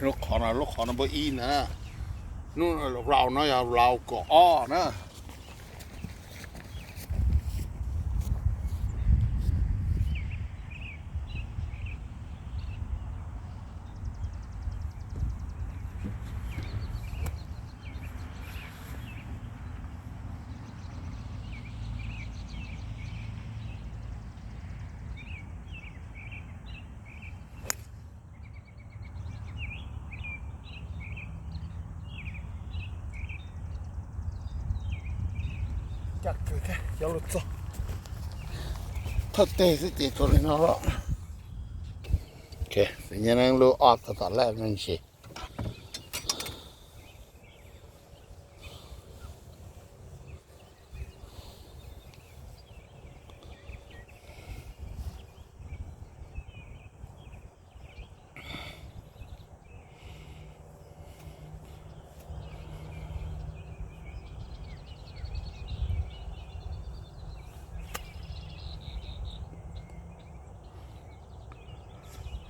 Lub qhov no, lub qhov no npawb ib na. Hnub no yog round kaum ob na. Coj lug txog thawj teg xwb ces txog li no lawm. Txiv Nyiaj Neeb lub ob tog tom laj me ntsis.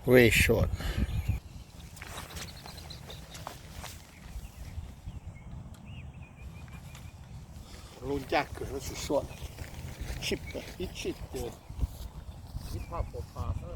Very short. Lub ncaj kawg, lub tsis suam, ib tshim ces ib phaj puas phaj xwb.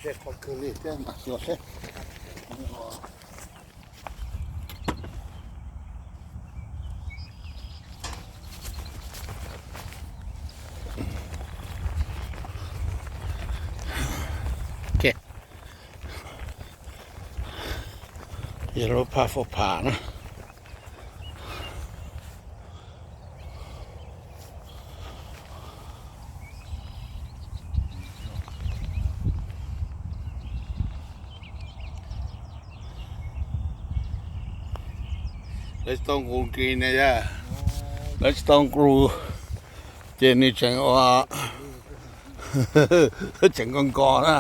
Ze qhov kawg li thiab mam xyuas seb. Yog lub phaj fo phaj na. Lawv tsis tau nqus kis ne yog, lawv tsis tau nqus ces nws tseem ua, tseem nkos nkos na.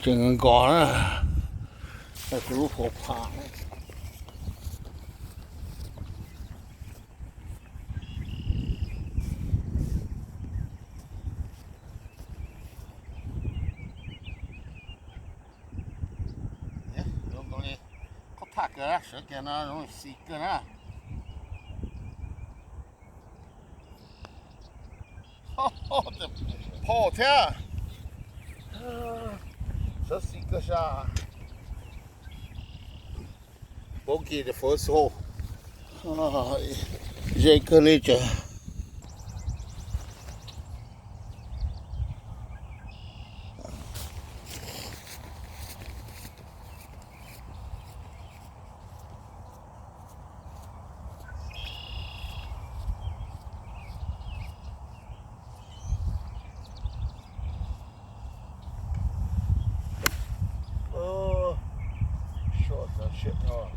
Tseem nkos nkos na. Kuv lub fo phaj. Qhov thaj kawg, sawv kiag no zoo xis kawg na. Phom thiab. Sawv xis kawg sas. Bogey the first hole. Ze kawg li tsev. Short that shit, huh?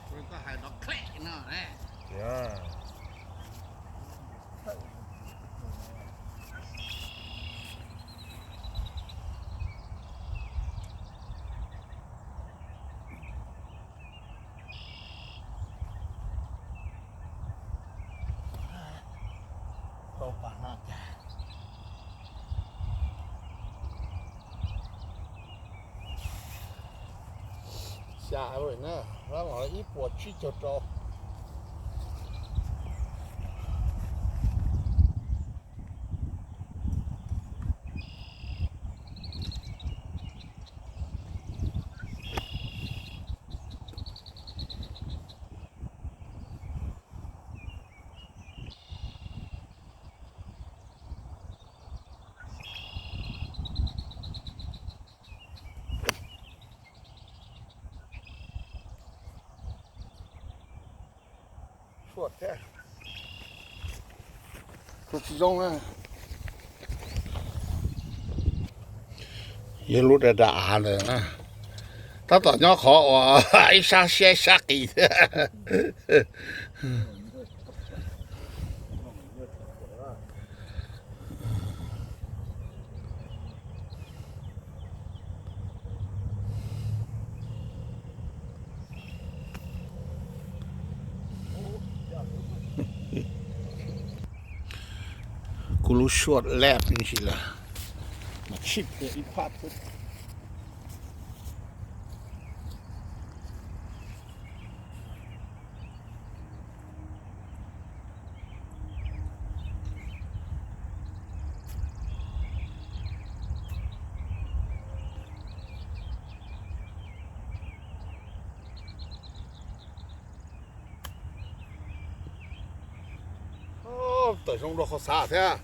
Koj hais no click no ne. Yeah. Tau pas no cas. Xya na, ib puas tsib caug rau. Suam thiab. Suam tsis zoo na. Yog lub dav dav av ntawd na. Tab tom nyob qhov uas ib sab siab ib sab qis thiab. Kuv lub suab lab ntsis lawm, mas tshib ib phaj xwb. Tawm zoo dua qhov xav thiab.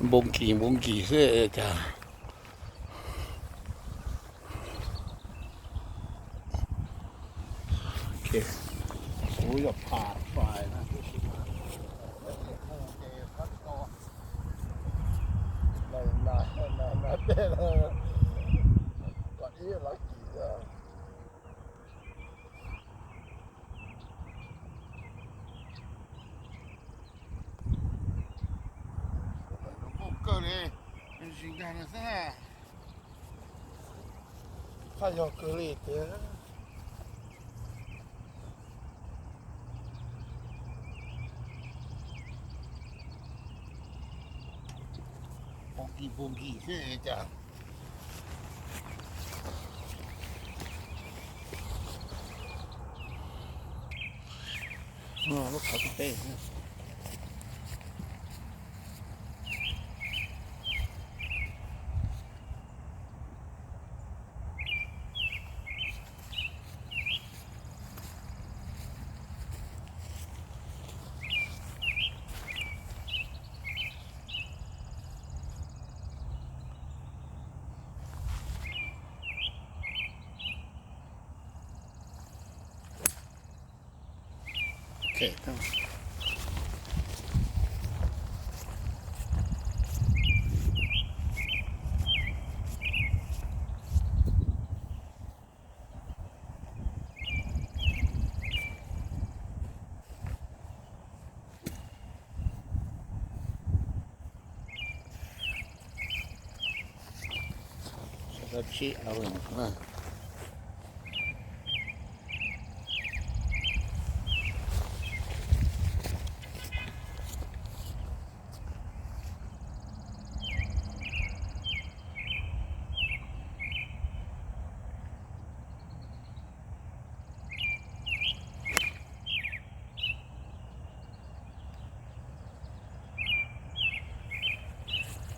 Npoo kis npoo kis xwb cas. Kuv yog pha fais na, tab sis mas ces pab tau na, na tej kom ib lawv kis. Zoo nkauj kawg li, zis nkag no xwb na. Qab yog kawg li tiag. Poob kis poob kis xwb cas. Lub qhov tib teb.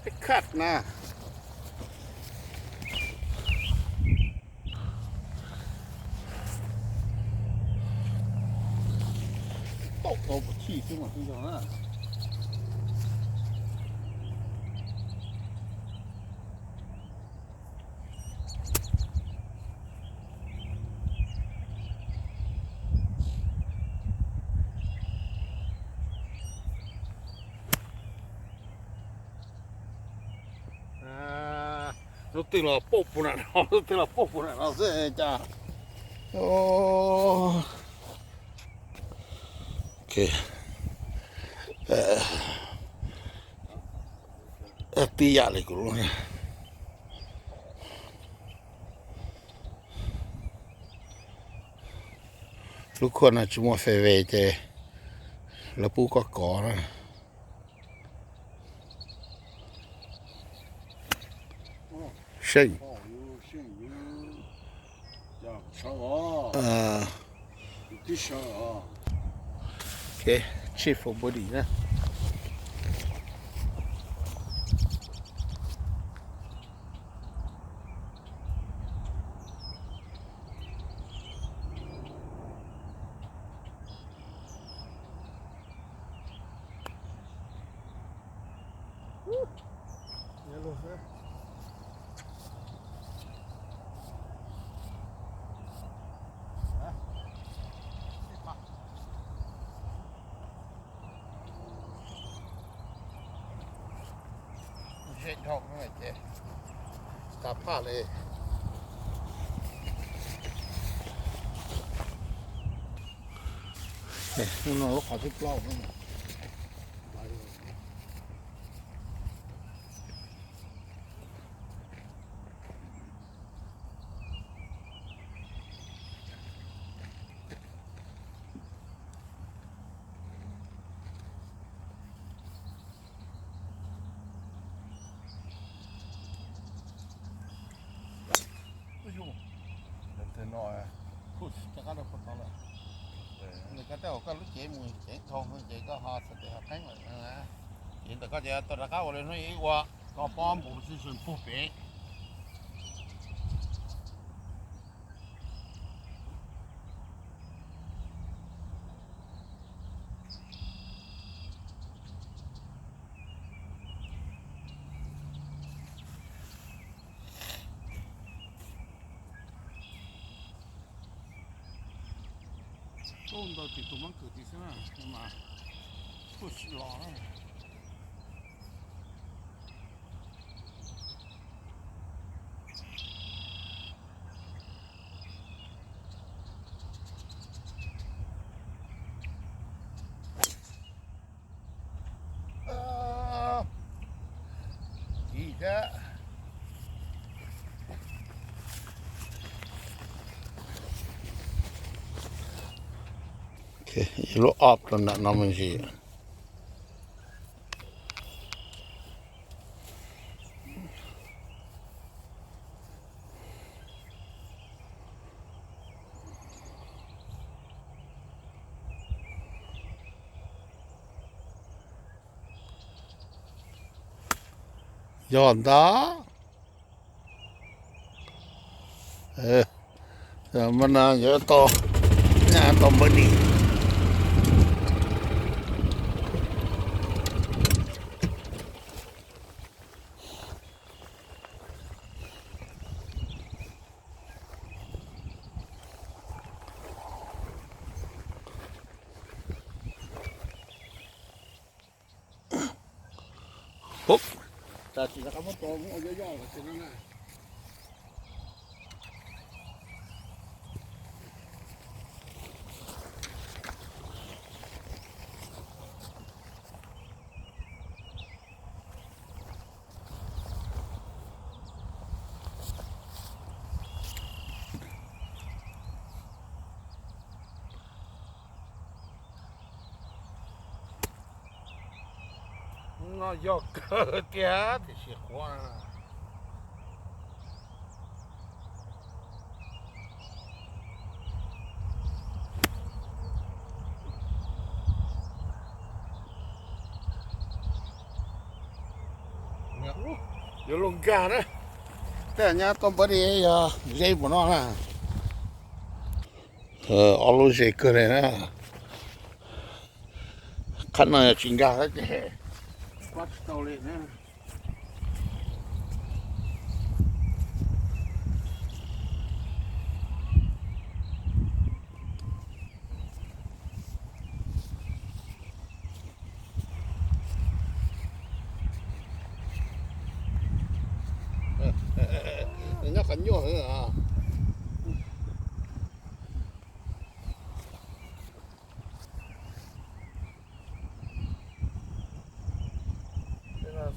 Peb khaj na. Tau tau puas tshij xwb mas xwb yog na. Lub twg los pauj puv nram no, lub twg los pauj puv nram no xwb cas. Tib yam li kuv lub. Lub khuaj no tsis muaj fes ves ces lawv pub koj kov na. Seej. Tsij for body na. Zeb dhau no ces tag phaj li. Hnub no lub qhov thib plaub. Tus no push rov qab rau puag tod lawm. Nws koj tej zaum koj lub cev mus cev dhau ces koj ho txhais tes ho qeeb lawm. Ces ntawm koj ces tau rov qab ua li hnub ib ua, koj pob npus position puag pem. Ub, ntau tsis tus mab kws tim xwb na, mas push los na. Ib thiab. Lub ob rau nram no me ntsis. Yog ntag. Mas no yuav tau, tau npawb ni. Ub, tas tsis rov qab muab tua muab ua yoj yoj los tsis no na. No yog kawg tiag tiam sis qhuav. Yuav luag nkag na. Tej nyab tau npawb di yog ze mus no na. Ob lub ze kawg li na. Qhov no yog tsis nkag ces pab tsis tau li na. Nyob qhov nyuaj.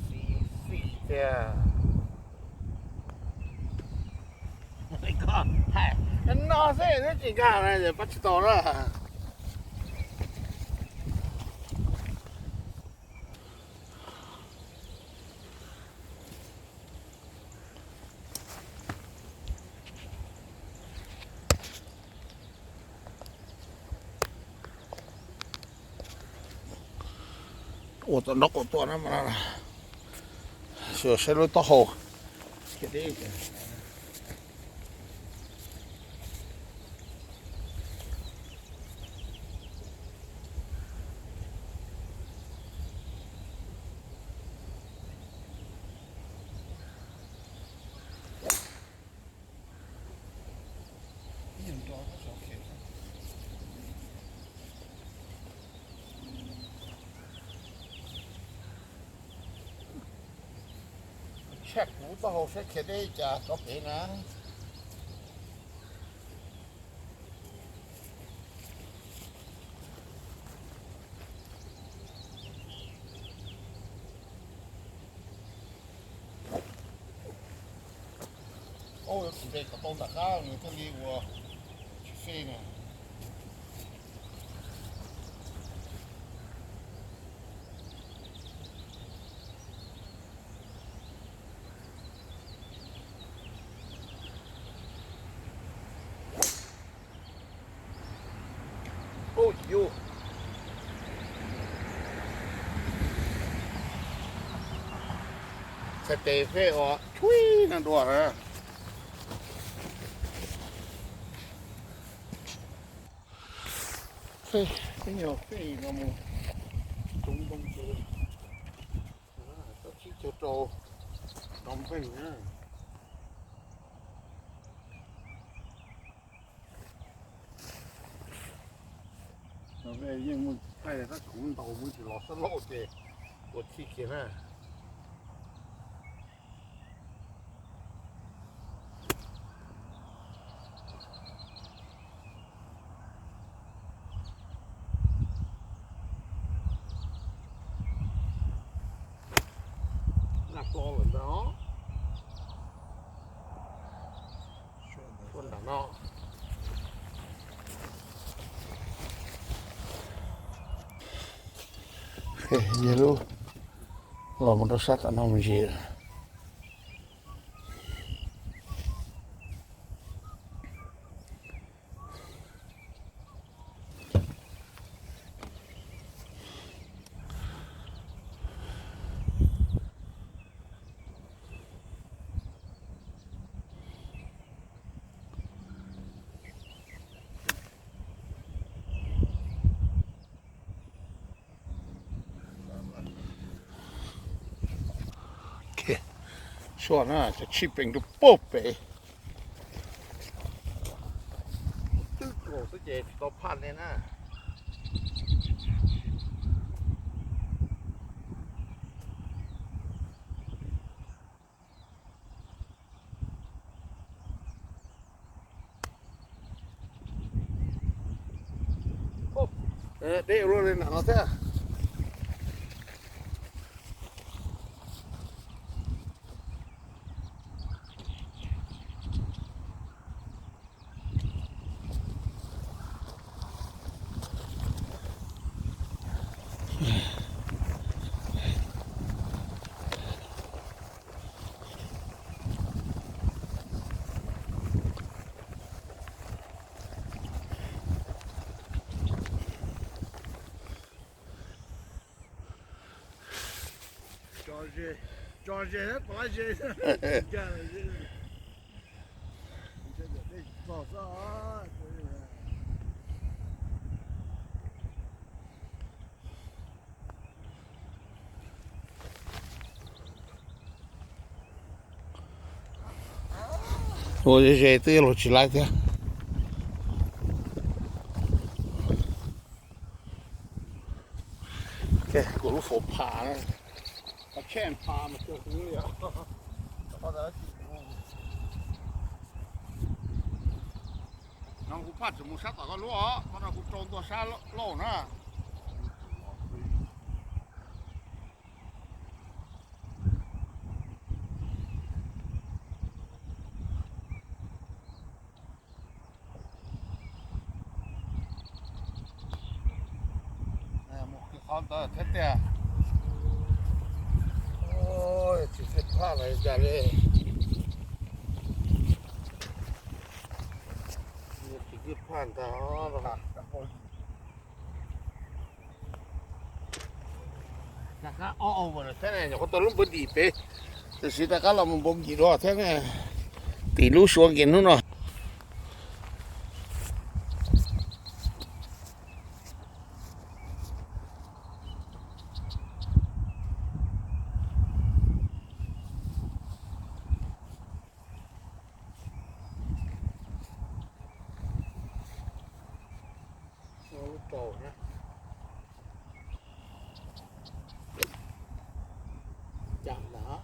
Xim xim tiag. No xwb twb tsis nkag na, pab tsis tau na. Ua tom nraub qaum tuaj na mas, saib lub taub hau. Tshaj kuv taub hau saib khiav deb cas tov pem na. Ub, yuav tsis ntes kom tau nram qab nws thiaj li ua tsis fij na. Ub, tsis yus. Txhais tes pheej ua tsuib no dua na. Pheej, pheej yog pheej no mus tsuv ntoo ces tau tsib caug rau no npeej na. Yeej muaj thaij tab kuv ntaus muaj tsis los sab laug ces ua txhij kiag na. Naj plo lawm ntag. Tuaj nram no. Yog lub los mus rau sab tom no me ntsis. Suav na, cov tshij peem rau puag pem. Twb kaum xwb ces tsis tau phaj li na. Deb ua luaj li nram no thiab. Tso ze, tso ze, pov lab ze. Ua ze ze twb yuav luag tsis laib thiab. Kuv lub fauv pham na, qhov tsheb pham mas cuag kuv li. No kuv phaj tseem mus sab tom koj lub os, qhov no kuv rau ntua sab lauj na. Mus qhov ntawd thiab tiag. Tsis phaj los cas li. Tsis phaj ntag. Rov qab ob hour thiab ne, nyuam qhuav tau lub npawb dim pem, tam sim rov qab los mus npau nkim dua thiab ne, tim lub suav nkim hnub no. Lub rau na. Cam ntag.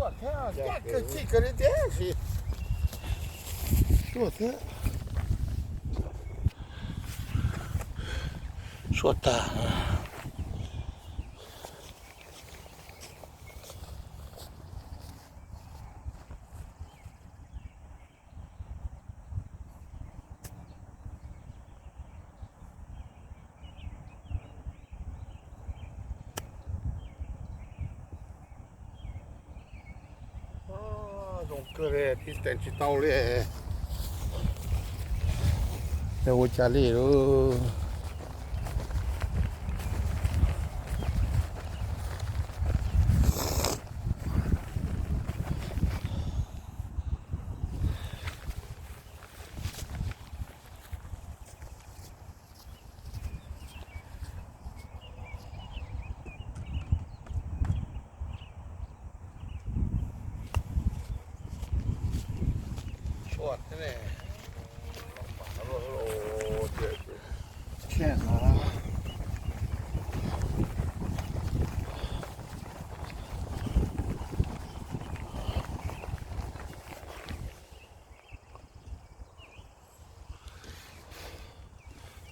Thiab, caj kawg txij kawg li tiag, sis tuaj thiab. Suaj tag. Zoo kawg li, tib teem tsis tau li. Yog ua cas li lawm.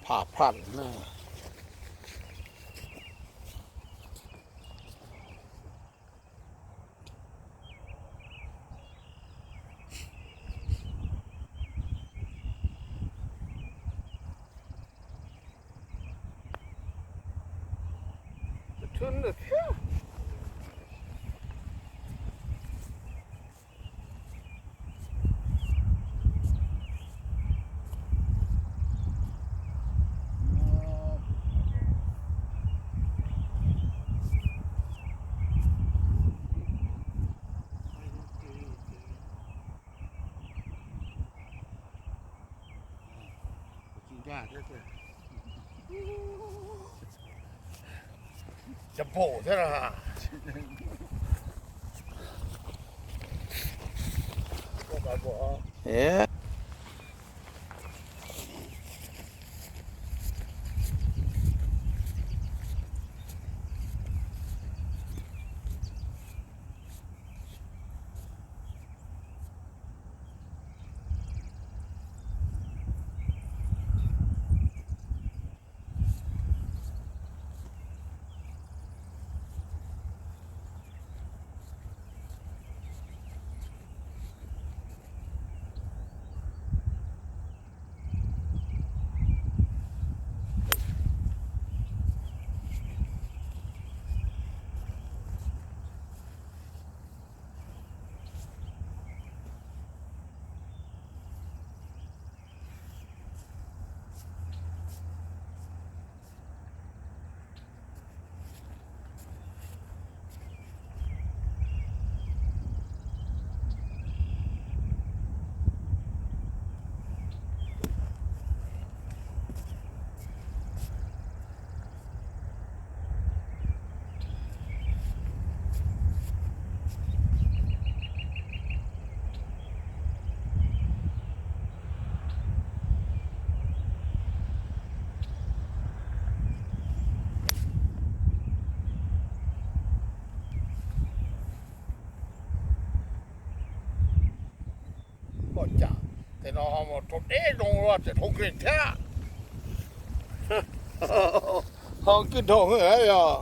Phaj phaj na. Cov npaum thiab na. Pom cas tej no mus rau deb zoo los tseem dhau nqes thiab. Ho kwj dhau yog.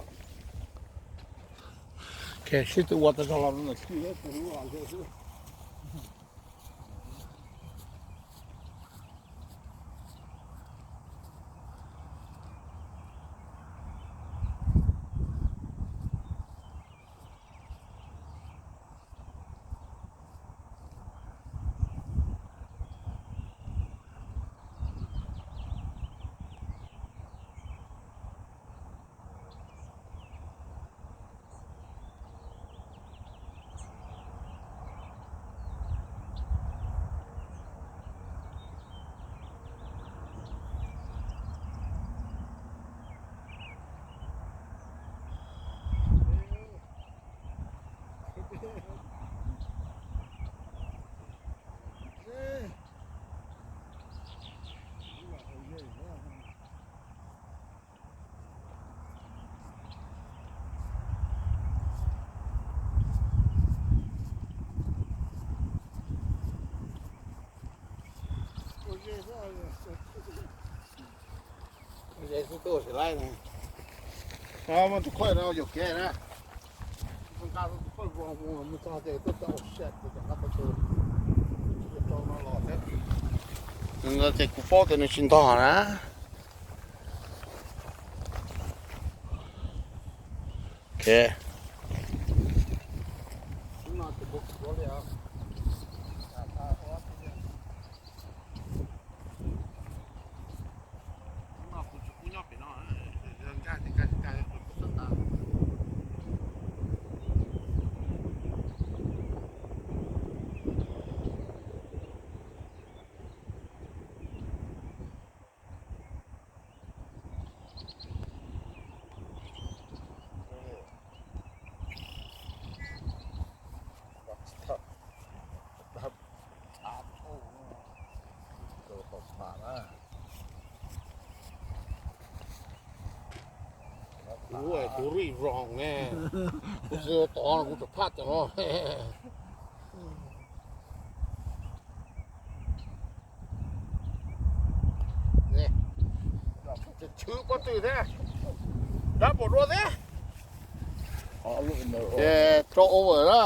Sib tw ua tau zog los kwj. Tuaj tsis laib ne. Muaj tus qhov no yog kev na. Nqa tus qhov zoo mus mus txog ces tuaj tau sia ces nqa tus rau no los thiab. Ces kuv paub tias nws tsis ntog na. Ok. Kuv, kuv rij roos ne, kuv tsis tau tod kuv tsuas phaj cov no. Chwv pob tw thiab, dab npaum dua thiab. Ces rau over na.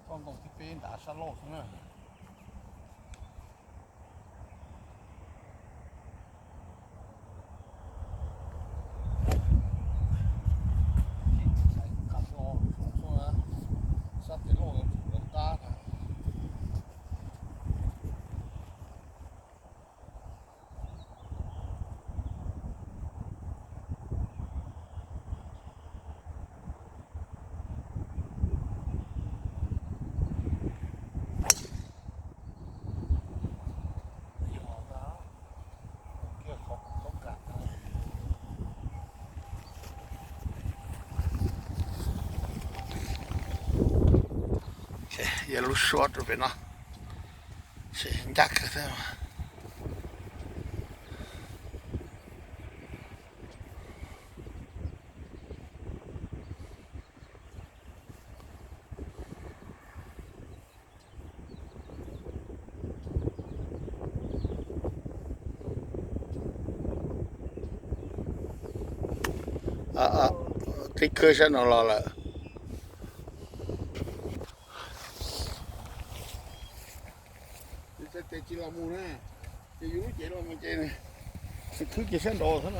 Toj ntoo thib peb nrad sab laug xwb na. Sab tes lauj yuav tsum lawv qab na. Yog lub suab rau pem no, ncaj kawg thiab. Tib khwb sab no los lawm. Ces tsis los mus ne, ces yus lub cev los mus ces khwb ces sab nraud xwb na.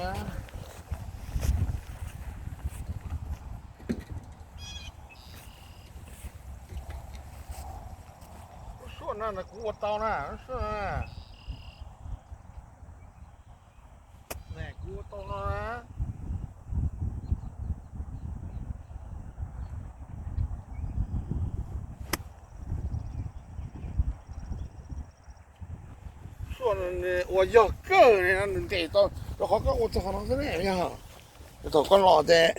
Lub suab no na kuv ua tau na, lub suab no na. Kuv ua tau no na. Suab no ua yog kawg li no nws ntes tau rau qhov koj ua txog qhov no xwb ne yog. Thaum koj los ces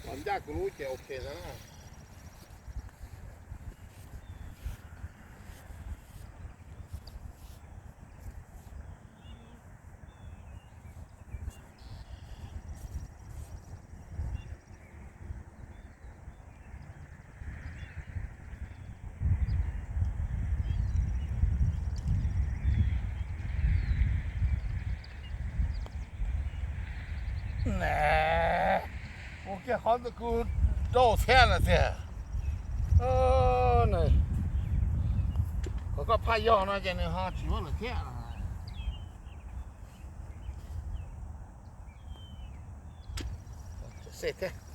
los ncaj kuv lub ces ok xwb na. Ua kiag qhov ntawd kuv rau thiab no tiag. Qhov koj phaj yog no ces nws ho tsis muab lawm thiab no. xej thiab.